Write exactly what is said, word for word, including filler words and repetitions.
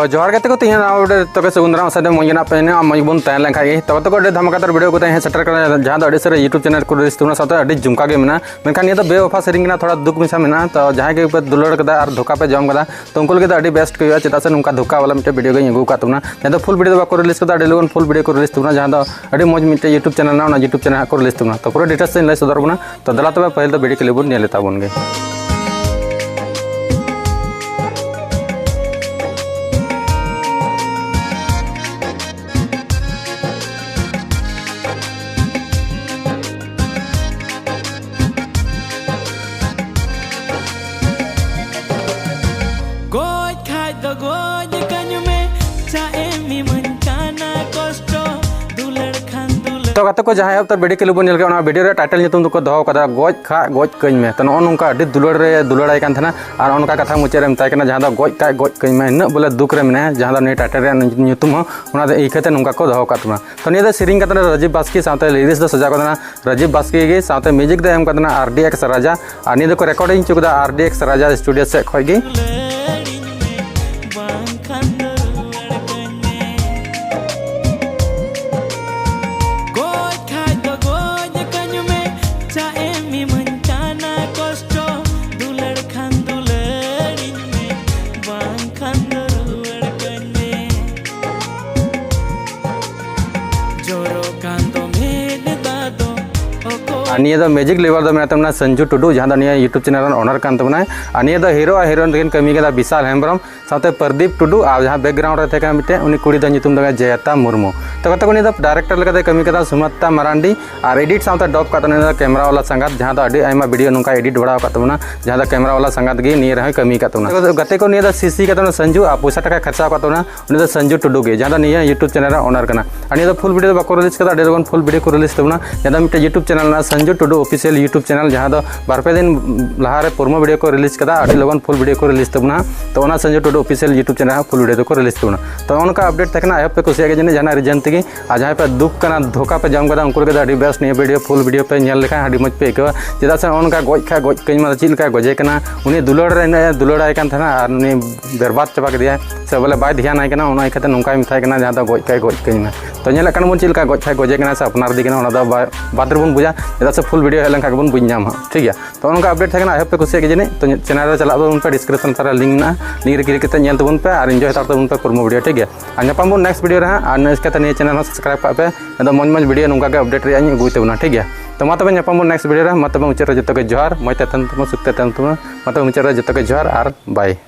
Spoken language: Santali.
ᱡᱚᱦᱟᱨ ᱜᱟᱛᱮ ᱠᱚ, ᱛᱮᱦᱮᱧ ᱟᱵᱚ ᱛᱚᱵᱮ ᱥᱟᱹᱜᱩᱱ ᱫᱟᱨᱟᱢ ᱥᱟᱶᱛᱮ ᱢᱚᱡᱽ ᱜᱮ ᱢᱮᱱᱟᱜ ᱯᱮᱭᱟ, ᱟᱨ ᱢᱚᱡᱽ ᱵᱚᱱ ᱛᱟᱦᱮᱸ ᱞᱮᱱ ᱠᱷᱟᱡ ᱜᱮ᱾ ᱛᱚᱵᱮ ᱛᱚ ᱟᱹᱰᱤ ᱫᱷᱟᱢᱟᱠᱟᱫᱟᱨ video ᱠᱚᱛᱮ ᱦᱮᱡ ᱥᱮᱴᱮᱨ ᱠᱟᱱᱟ, ᱡᱟᱦᱟᱸ ᱫᱚ ᱟᱹᱰᱤ ᱥᱟᱹᱨᱤ YouTube channel ᱠᱚ release ᱛᱟᱵᱚᱱᱟ, ᱥᱟᱶᱛᱮ ᱟᱹᱰᱤ ᱡᱷᱩᱢᱠᱟ ᱜᱮ ᱢᱮᱱᱟᱜᱼᱟ᱾ ᱢᱮᱱᱠᱷᱟᱱ ᱱᱤᱭᱟᱹ ᱫᱚ ᱵᱮᱣᱟᱯᱷᱟ ᱥᱮᱨᱮᱧ ᱠᱟᱱᱟ, ᱛᱷᱚᱲᱟ ᱫᱩᱠ ᱢᱮᱥᱟ ᱢᱮᱱᱟᱜᱼᱟ᱾ ᱛᱚ ᱡᱟᱦᱟᱸᱭ ᱜᱮ ᱯᱮ ᱫᱩᱞᱟᱹᱲ ᱠᱟᱫᱟ ᱟᱨ ᱫᱷᱳᱠᱟ ᱯᱮ ᱡᱚᱢ ᱠᱟᱫᱟ, ᱛᱚ ᱩᱱᱠᱩ ᱞᱟᱹᱜᱤᱫ ᱫᱚ ᱟᱹᱰᱤ best ᱦᱩᱭᱩᱜᱼᱟ, ᱪᱮᱫᱟᱜ ᱥᱮ ᱱᱚᱝᱠᱟ ᱫᱷᱳᱠᱟ ᱵᱟᱞᱟ ᱢᱤᱫᱴᱮᱱ video ᱜᱮᱧ ᱟᱹᱜᱩ ᱟᱠᱟᱫ ᱛᱟᱵᱚᱱᱟ᱾ ᱡᱟᱦᱟᱸ ᱫᱚ full video ᱫᱚ ᱵᱟᱠᱚ release ᱠᱟᱫᱟ, ᱟᱹᱰᱤ ᱞᱚᱜᱚᱱ full video ᱠᱚ release ᱛᱟᱵᱚᱱᱟ, ᱡᱟᱦᱟᱸ ᱫᱚ ᱟᱹᱰᱤ ᱢᱚᱡᱽ ᱢᱤᱫᱴᱮᱱ YouTube channel ᱢᱮᱱᱟᱜᱼᱟ, ᱚᱱᱟ YouTube channel ᱦᱟᱸᱜ ᱠᱚ release ᱛᱟᱵᱚᱱᱟ᱾ ᱛᱚ ᱯᱩᱨᱟᱹ details ᱤᱧ ᱞᱟᱹᱭ ᱥᱚᱫᱚᱨ ᱵᱚᱱᱟ᱾ ᱛᱚ ᱫᱮᱞᱟ ᱛᱚᱵᱮ ᱯᱟᱹᱦᱤᱞ ᱫᱚ video clip ᱵᱚᱱ ᱧᱮᱞ ᱛᱟᱵᱚᱱ ᱜᱮ᱾ ᱜᱚᱡ ᱠᱷᱟᱡ ᱫᱚ ᱜᱚᱡ ᱠᱟᱹᱧ ᱢᱮ, ᱪᱟ ᱮᱢ ᱤᱢᱟᱹᱧ ᱠᱟᱱᱟ ᱠᱚᱥᱴᱚ, ᱫᱩᱞᱟᱹᱲ ᱠᱷᱟᱱ ᱫᱩᱞᱟᱹᱲ᱾ ᱛᱚ ᱜᱟᱛᱮ ᱠᱚ, ᱡᱟᱦᱟᱸᱭ ᱦᱚᱭᱛᱳ video clip ᱵᱚᱱ ᱧᱮᱞ ᱠᱮᱫ, ᱚᱱᱟ video ᱨᱮ title ᱧᱩᱛᱩᱢ ᱫᱚᱠᱚ ᱫᱚᱦᱚ ᱠᱟᱫᱟ ᱜᱚᱡ ᱠᱷᱟᱡ ᱜᱚᱡ ᱠᱟᱹᱧ ᱢᱮ᱾ ᱛᱚ ᱱᱚᱜᱼᱚ ᱱᱚᱝᱠᱟ ᱟᱹᱰᱤ ᱫᱩᱞᱟᱹᱲ ᱨᱮ ᱫᱩᱞᱟᱹᱲᱟᱭ ᱠᱟᱱ ᱛᱟᱦᱮᱱᱟ, ᱟᱨ ᱚᱱᱠᱟ ᱠᱟᱛᱷᱟ ᱢᱩᱪᱟᱹᱫ ᱨᱮ ᱢᱮᱛᱟᱭ ᱠᱟᱱᱟ, ᱡᱟᱦᱟᱸ ᱫᱚ ᱜᱚᱡ ᱠᱷᱟᱡ ᱜᱚᱡ ᱠᱟᱹᱧ ᱢᱮ, ᱤᱱᱟᱹᱜ ᱵᱚᱞᱮ ᱫᱩᱠ ᱨᱮ ᱢᱮᱱᱟᱭᱟ, ᱡᱟᱦᱟᱸ ᱫᱚ ᱱᱤᱭᱟᱹ title ᱨᱮᱭᱟᱜ ᱧᱩᱛᱩᱢ ᱦᱚᱸ ᱚᱱᱟ ᱫᱚ ᱤᱭᱠᱷᱟᱹ ᱛᱮ ᱱᱚᱝᱠᱟ ᱠᱚ ᱫᱚᱦᱚ ᱠᱟᱫ ᱛᱟᱵᱚᱱᱟ᱾ ᱛᱚ ᱱᱤᱭᱟᱹ ᱫᱚ ᱥᱮᱨᱮᱧ ᱠᱟᱛᱮ ᱨᱟᱡᱤᱵᱽ ᱵᱟᱥᱠᱮ, ᱥᱟᱶᱛᱮ lyrics ᱫᱚ ᱥᱟᱡᱟᱣ ᱠᱟᱫᱟ ᱨᱟᱡᱤᱵᱽ ᱵᱟᱥᱠᱮ ᱜᱮ, ᱥᱟᱶᱛᱮ music ᱫᱚ ᱮᱢ ᱠᱟᱫᱟ R D X ᱨᱟᱡᱟ᱾ ᱟᱨ ᱱᱤᱭᱟᱹ ᱫᱚᱠᱚ recording ᱦᱚᱪᱚ ᱠᱮᱫᱟ R D X ᱨᱟᱡᱟ studio ᱥᱮᱫ ᱠᱷᱚᱡ ᱜᱮ᱾ ᱵᱟᱝᱠᱷᱟᱱ ᱫᱚ ᱨᱩᱣᱟᱹᱲ ᱠᱟᱹᱧ ᱢᱮ᱾ ᱜᱚᱡ ᱠᱷᱟᱡ ᱫᱚ ᱜᱚᱡ ᱠᱟᱹᱧ ᱢᱮ, ᱪᱟ ᱮᱢ ᱤᱢᱟᱹᱧ ᱠᱟᱱᱟ ᱠᱚᱥᱴᱚ, ᱫᱩᱞᱟᱹᱲ ᱠᱷᱟᱱ ᱫᱩᱞᱟᱹᱲᱤᱧ ᱢᱮ, ᱵᱟᱝᱠᱷᱟᱱ ᱫᱚ ᱨᱩᱣᱟᱹᱲ ᱠᱟᱹᱧ ᱢᱮ᱾ ᱡᱚᱨᱚ ᱠᱟᱱ ᱫᱚ ᱢᱮᱫ ᱫᱟᱜ ᱫᱚ ᱚᱠᱚᱭ ᱟᱨ ᱱᱤᱭᱟᱹ ᱫᱚ music leader ᱫᱚ ᱢᱮᱱᱟᱭ ᱛᱟᱵᱚᱱᱟ ᱥᱟᱱᱡᱩ ᱴᱩᱰᱩ, ᱡᱟᱦᱟᱸ ᱫᱚ ᱱᱤᱭᱟᱹ YouTube channel ᱨᱮᱱ owner ᱠᱟᱱ ᱛᱟᱵᱚᱱᱟᱭ᱾ ᱟᱨ ᱱᱤᱭᱟᱹ ᱫᱚ hero ᱟᱨ heroine ᱫᱚᱠᱤᱱ ᱠᱟᱹᱢᱤ ᱠᱟᱫᱟ ᱵᱤᱥᱟᱞ ᱦᱮᱢᱵᱨᱚᱢ, ᱥᱟᱶᱛᱮ ᱯᱨᱚᱫᱤᱯ ᱴᱩᱰᱩ, ᱟᱨ ᱡᱟᱦᱟᱸ background ᱨᱮ ᱛᱟᱦᱮᱸ ᱠᱟᱱᱟ ᱢᱤᱫᱴᱮᱱ, ᱩᱱᱤ ᱠᱩᱲᱤ ᱫᱚ ᱧᱩᱛᱩᱢ ᱫᱚ ᱠᱟᱱᱟ ᱡᱚᱭᱚᱛᱟ ᱢᱩᱨᱢᱩ᱾ ᱛᱚ ᱜᱟᱛᱮ ᱠᱚ, ᱩᱱᱤ ᱫᱚ director ᱞᱮᱠᱟᱛᱮ ᱠᱟᱹᱢᱤ ᱠᱟᱫᱟ ᱥᱩᱢᱟᱛᱟ ᱢᱟᱨᱟᱱᱰᱤ, ᱟᱨ edit ᱥᱟᱶᱛᱮ dub ᱠᱟᱜ ᱛᱟᱵᱚᱱᱟ ᱩᱱᱤ ᱫᱚ camera ᱣᱟᱞᱟ ᱥᱟᱸᱜᱟᱛ, ᱡᱟᱦᱟᱸ ᱫᱚ ᱟᱹᱰᱤ ᱟᱭᱢᱟ video ᱱᱚᱝᱠᱟ edit ᱵᱟᱲᱟ ᱟᱠᱟᱫ ᱛᱟᱵᱚᱱᱟ, ᱡᱟᱦᱟᱸ ᱫᱚ camera ᱣᱟᱞᱟ ᱥᱟᱸᱜᱟᱛ ᱜᱮ ᱱᱤᱭᱟᱹ ᱨᱮᱦᱚᱸᱭ ᱠᱟᱹᱢᱤ ᱟᱠᱟᱫ ᱛᱟᱵᱚᱱᱟ᱾ ᱛᱚ ᱜᱟᱛᱮ ᱠᱚ, ᱱᱤᱭᱟᱹ ᱫᱚ CC ᱠᱟᱫ ᱛᱟᱵᱚᱱᱟ ᱥᱟᱱᱡᱩ, ᱟᱨ ᱯᱚᱭᱥᱟ ᱴᱟᱠᱟ ᱠᱷᱚᱨᱪᱟ ᱟᱠᱟᱫ ᱛᱟᱵᱚᱱᱟ ᱩᱱᱤ ᱫᱚ ᱥᱟᱱᱡᱩ ᱴᱩᱰᱩ ᱜᱮ, ᱡᱟᱦᱟᱸ ᱫᱚ ᱱᱤᱭᱟᱹ YouTube channel ᱨᱮᱱ owner ᱠᱟᱱᱟ᱾ ᱟᱨ ᱱᱤᱭᱟᱹ ᱫᱚ full video ᱫᱚ ᱵᱟᱠᱚ release ᱠᱟᱫᱟ, ᱟᱹᱰᱤ ᱞᱚᱜᱚᱱ full video ᱠᱚ release ᱛᱟᱵᱚᱱᱟ, ᱡᱟᱦᱟᱸ ᱫᱚ ᱢᱤᱫᱴᱮᱱ YouTube channel ᱨᱮᱱᱟᱜ ᱥᱚᱧᱡᱩ ᱴᱩᱰᱩ ᱚᱯᱷᱤᱥᱤᱭᱟᱞ YouTube ᱪᱮᱱᱮᱞ, ᱡᱟᱦᱟᱸ ᱫᱚ ᱵᱟᱨ ᱯᱮ ᱫᱤᱱ ᱞᱟᱦᱟᱨᱮ ᱯᱨᱳᱢᱳ ᱵᱷᱤᱰᱤᱭᱳ ᱠᱚ ᱨᱤᱞᱤᱡᱽ ᱠᱟᱫᱟ, ᱟᱹᱰᱤ ᱞᱚᱜᱚᱱ ᱯᱷᱩᱞ ᱵᱷᱤᱰᱤᱭᱳ ᱠᱚ ᱨᱤᱞᱤᱡᱽ ᱛᱟᱵᱚᱱᱟ᱾ ᱛᱚ ᱚᱱᱟ ᱥᱚᱧᱡᱩ ᱴᱩᱰᱩ ᱚᱯᱷᱤᱥᱤᱭᱟᱞ YouTube ᱪᱮᱱᱮᱞ ᱦᱚᱸ ᱯᱷᱩᱞ ᱵᱷᱤᱰᱤᱭᱳ ᱫᱚᱠᱚ ᱨᱤᱞᱤᱡᱽ ᱛᱟᱵᱚᱱᱟ᱾ ᱛᱚ ᱚᱱᱠᱟ ᱟᱯᱰᱮᱴ ᱛᱟᱦᱮᱸ ᱠᱟᱱᱟ᱾ ᱟᱭ ᱦᱳᱯ ᱯᱮ ᱠᱩᱥᱤᱭᱟᱜ ᱜᱮᱭᱟ ᱡᱟᱹᱱᱤᱡ ᱡᱟᱦᱟᱱᱟᱜ ᱨᱤᱡᱮᱱ ᱛᱮᱜᱮ᱾ ᱟᱨ ᱡᱟᱦᱟᱸᱭ ᱯᱮ ᱫᱩᱠ ᱠᱟᱱᱟ, ᱫᱷᱳᱠᱟ ᱯᱮ ᱡᱚᱢ ᱠᱟᱫᱟ, ᱩᱱᱠᱩ ᱞᱟᱹᱜᱤᱫ ᱫᱚ ᱟᱹᱰᱤ ᱵᱮᱥ ᱱᱤᱭᱟᱹ ᱵᱷᱤᱰᱤᱭᱳ, ᱯᱷᱩᱞ ᱵᱷᱤᱰᱤᱭᱳ ᱯᱮ ᱧᱮᱞ ᱞᱮᱠᱷᱟᱱ ᱟᱹᱰᱤ ᱢᱚᱡᱽ ᱯᱮ ᱟᱹᱭᱠᱟᱹᱣᱟ᱾ ᱪᱮᱫᱟᱜ ᱥᱮ ᱱᱚᱜᱼᱚ ᱱᱚᱝᱠᱟ ᱜᱚᱡ ᱠᱷᱟᱡ ᱜᱚᱡ ᱠᱟᱹᱧ ᱢᱟ, ᱪᱮᱫ ᱞᱮᱠᱟᱭ ᱜᱚᱡᱮ ᱠᱟᱱᱟ, ᱩᱱᱤ ᱫᱩᱞᱟᱹᱲ ᱨᱮ ᱤᱱᱟᱹᱜ ᱫᱩᱞᱟᱹᱲᱟᱭ ᱠᱟᱱ ᱛᱟᱦᱮᱱᱟ ᱟᱨ ᱩᱱᱤ ᱵᱮᱨᱵᱟᱫ ᱪᱟᱵᱟ ᱠᱮᱫᱮᱭᱟᱭ, ᱥᱮ ᱵᱚᱞᱮ ᱵᱟᱭ ᱫᱷᱮᱭᱟᱱᱟᱭ ᱠᱟᱱᱟ, ᱚᱱᱟ ᱤᱭᱠᱷᱟᱹᱛᱮ ᱱᱚᱝᱠᱟᱭ ᱢᱮᱛᱟᱭ ᱠᱟᱱᱟ, ᱡᱟᱦᱟᱸ ᱫᱚ ᱜᱚᱡ ᱠᱷᱟᱡ ᱜᱚᱡ ᱠᱟᱹᱧ ᱢᱮ᱾ ᱛᱚ ᱧᱮᱞᱮᱫ ᱠᱟᱱ ᱵᱚᱱ ᱪᱮᱫ ᱞᱮᱠᱟ ᱜᱚᱡ ᱠᱷᱟᱡ ᱜᱚᱡᱮ ᱠᱟᱱᱟ ᱥᱮ ᱟᱯᱱᱟᱨ ᱫᱤ ᱠᱟᱱᱟ, ᱚᱱᱟ ᱫᱚ ᱵᱟ-, ᱵᱟᱫᱽ ᱨᱮᱵᱚᱱ ᱵᱩᱡᱟ, ᱪᱮᱫᱟᱜ ᱥᱮ ᱯᱷᱩᱞ ᱵᱷᱤᱰᱤᱭᱳ ᱦᱮᱡ ᱞᱮᱱᱠᱷᱟᱱ ᱜᱮᱵᱚᱱ ᱵᱩᱡᱽ ᱧᱟᱢᱟ, ᱴᱷᱤᱠ ᱜᱮᱭᱟ᱾ ᱛᱚ ᱱᱚᱝᱠᱟ ᱟᱯᱰᱮᱴ ᱛᱟᱦᱮᱸ ᱠᱟᱱᱟ, ᱟᱭ ᱦᱳᱯ ᱯᱮ ᱠᱩᱥᱤᱭᱟᱜ ᱜᱮᱭᱟ ᱡᱟᱹᱱᱤᱡ᱾ ᱛᱚ ᱪᱮᱱᱮᱞ ᱨᱮ ᱪᱟᱞᱟᱜ ᱛᱟᱵᱚᱱ ᱯᱮ, ᱰᱤᱥᱠᱨᱤᱯᱥᱚᱱ ᱛᱟᱞᱟ ᱞᱤᱝᱠ ᱢᱮᱱᱟᱜᱼᱟ, ᱞᱤᱝᱠ ᱨᱮ ᱠᱞᱤᱠ ᱠᱟᱛᱮ ᱧᱮᱞ ᱛᱟᱵᱚᱱ ᱯᱮ ᱟᱨ ᱮᱱᱡᱚᱭ ᱦᱟᱛᱟᱲ ᱛᱟᱵᱚᱱ ᱯᱮ ᱯᱨᱳᱢᱳ ᱵᱷᱤᱰᱤᱭᱳ, ᱴᱷᱤᱠ ᱜᱮᱭᱟ᱾ ᱟᱨ ᱧᱟᱯᱟᱢ ᱵᱚᱱ ᱱᱮᱠᱥᱴ ᱵᱷᱤᱰᱤᱭᱳ ᱨᱮ ᱦᱟᱸᱜ, ᱟᱨ ᱱᱮᱠᱥᱴ ᱠᱟᱛᱮ ᱱᱤᱭᱟᱹ ᱪᱮᱱᱮᱞ ᱦᱚᱸ ᱥᱟᱵᱥᱠᱨᱟᱭᱤᱵ ᱠᱟᱜ ᱯᱮ, ᱟᱫᱚ ᱢᱚᱡᱽ ᱢᱚᱡᱽ ᱵᱷᱤᱰᱤᱭᱳ ᱱᱚᱝᱠᱟ ᱜᱮ ᱟᱯᱰᱮᱴ ᱨᱮᱭᱟᱜ ᱤᱧ ᱟᱹᱜᱩᱭ ᱛᱟᱵᱚᱱᱟ, ᱴᱷᱤᱠ ᱜᱮᱭᱟ᱾ ᱛᱚ ᱢᱟ ᱛᱚᱵᱮ ᱧᱟᱯᱟᱢ ᱵᱚᱱ ᱱᱮᱠᱥᱴ ᱵᱷᱤᱰᱤᱭᱳ ᱨᱮ, ᱢᱟ ᱛᱚᱵᱮ ᱢᱩᱪᱟᱹᱫ ᱨᱮ ᱡᱚᱛᱚ ᱜᱮ ᱡᱚᱦᱟᱨ, ᱢᱚᱡᱽ ᱛᱮ ᱛᱟᱦᱮᱱ ᱛᱟᱵᱚᱱ, ᱥᱩᱠ ᱛᱮ ᱛᱟᱦᱮᱱ ᱛᱟᱵᱚᱱ, ᱢᱟ ᱛᱚᱵᱮ ᱢᱩᱪᱟᱹᱫ ᱨᱮ ᱡᱚᱛᱚ ᱜᱮ ᱡᱚᱦᱟᱨ ᱟᱨ ᱵᱟᱭ᱾